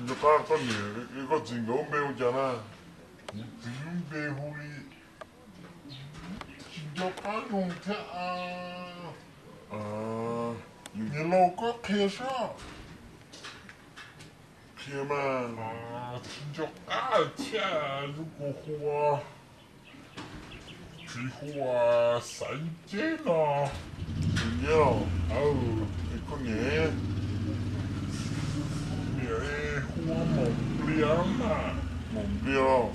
Nco qab koj niam koj txiv nkawd lub npe hu cas na? Kuv txiv lub npe hu li, tsis nco qab zoo thiab. Niam laus koj qhia seb. Qhia mas. Tsis nco qab thiab, yus kuv hu ua, tsis hu ua Xaiv Nceb no. Xaiv Nceb los? Koj niam, niam hu ua Maum Nplias mas. Maum Nplias los?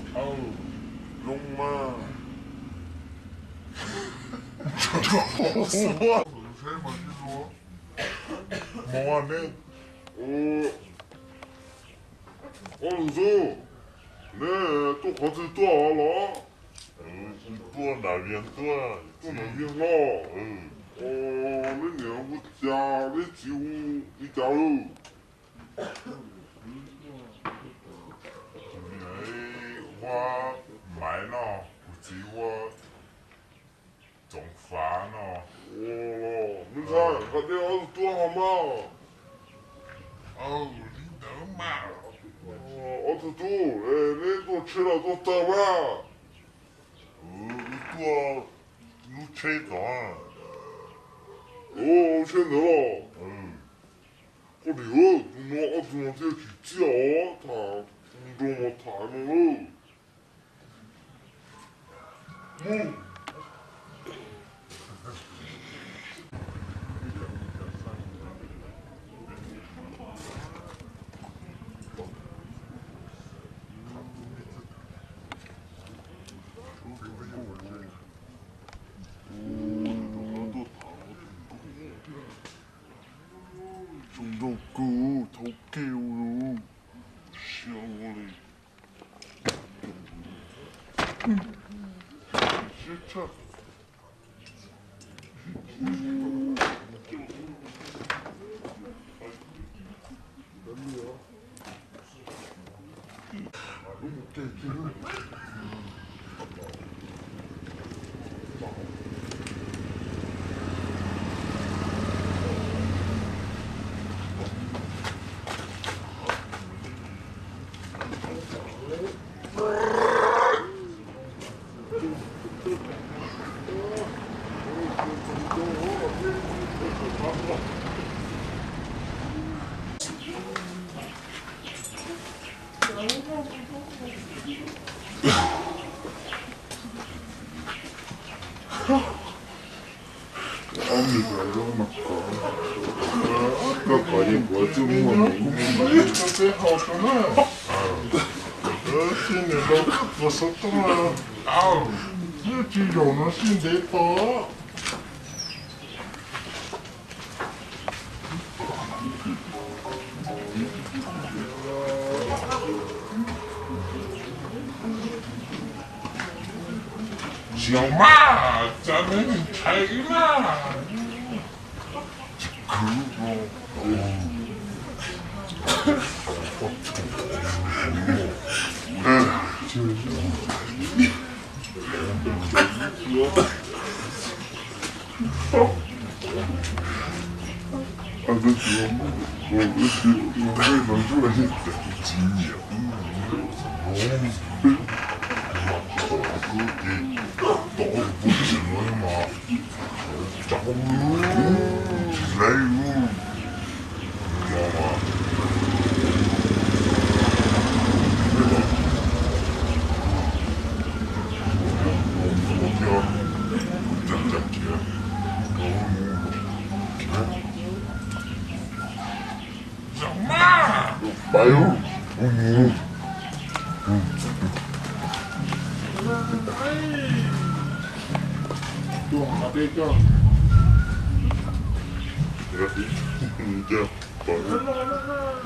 Zoo mas. Mos ne. Ob tug ntxub, neb tuaj qhov twg tuaj los? Kuv tuaj nram Vias tuaj. Tuaj nram Vias los? Neb niam hu cas, neb txiv hu li cas? Kuv niam hu ua Maiv no, kuv txiv hu ua Txoov Fav no. Me ntxhais, nqa nej ob tug tub ho mas. Li ntawd mas. Ob tug tub, neb tuaj tsheb los tuaj taw mas? Wb tuaj lub tsheb tod. Lub tsheb ntawd los? Koj dim, tus no ob tug no thiaj tsis txiaj os, tham nrog mas tham no lawm. Tsaus ntuj kawg, thaum kawg siab ua li. Koj kov ces kuv twb muaj. Sib ntev to, twb tsis zaum no sib ntev to. Tsis mas, cas neb ntshai wb na. Tsis khwv.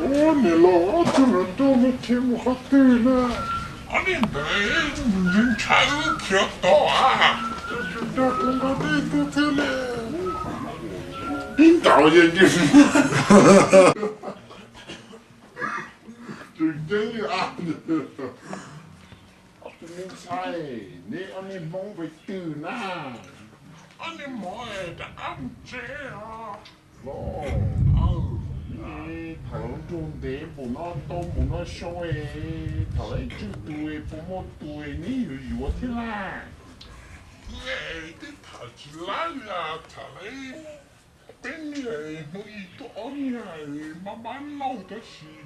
Ua niam laus, ob tug hluas nraug no khiav mus qhov twg na? Ob niag ntawd ntshai wb khiav tod a. Tsis dag kuv nqa tej tug thiaj li. Ib ntaus yeej tseem ceeb li a. Ob tug me ntxhais, neb ob niag Hmoob pes twg na? Ob niag Hmoob rov qab mus tsev os. Los, tham lus nrog Ntev npaum no tau mus no xyoo es tham lawv tsawg tus es puas muaj tus es neb yuav yuav thiab na? Twb tham tsis laib li, tham lawv peb niag hnub ib tuaj ob niag mab mab nauj tab sis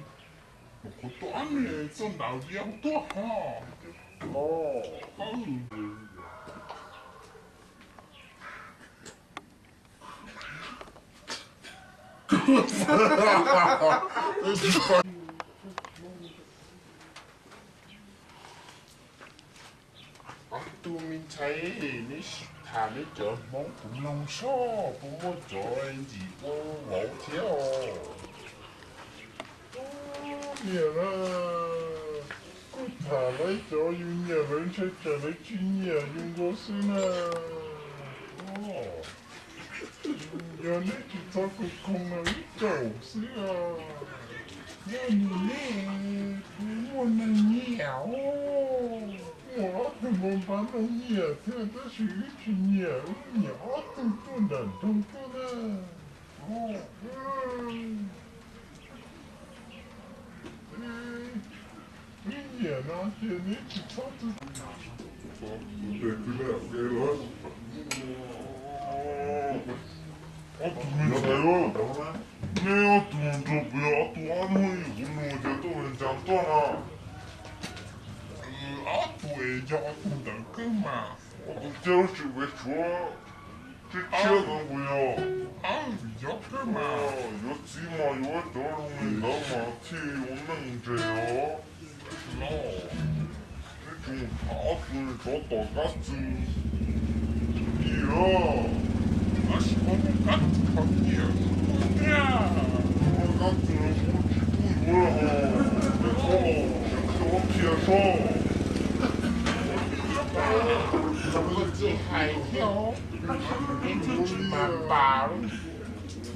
mus kuv tuaj ob niag txoj ntaus liab tuaj ho. Ob tug me ntxhais, neb sim tham neb cov Hmoob kuv mloog soj puas muaj cov ntxim ua vauv thiab os. Niam na, kuj tham lawv cov yus nyiam lawv ntshai tsam lawv tsis nyiam yus nkaus xwb na. Yog neb tsis txhob kawg koog no ib tsaug xwb os. Yog nws ne, kuv muaj neeg nyiam os. Muaj ob tug npau npab neeg nyiam thiab tab sis wb tsis nyiam, wb nyiam ob tug tuaj nram nroog tuaj na. Wb nyiam no ces neb tsis txhob tu. Ob tug me ntxhais, neb ob tug nrog kuv yog ob tug ab hnub kuv nug tias tuaj ua cas tuaj no. Ob tug es yog ob tug ntawd kawg mas. Ob tug thiab lub tsis ua tshuav tshiab tshiab ntawd puas yog? Yog kawg mas. Yuav txiv mas yuav cov zoo li ntawd mas thiaj ua neej ntse os. Neb tsis mus tham ob tug tsov tom kab txwg li lawm. Tab sis koj muaj kab txwg qhov nyiam kuj thiab. Koj kab txwg kuj tsis pub yuav lawm hos, nej txhob los tseem qhia ob qhia soj. Koj txiv hais thiab, neb twb tsis mas pas.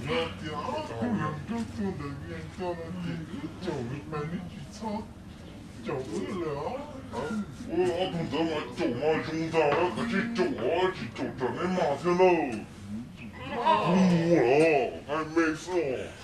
Yog tias ob tug hluas nraug tuaj ntawm Vias Cas no ces wb caum mas neb tsis txhob caum wb lawm os. Ob tug ntawd mas caum mas zoo ntag, kav tsij caum os, tsis caum tsam neb mas thiab nawb. Kuv mus lawm, hais me xwb os.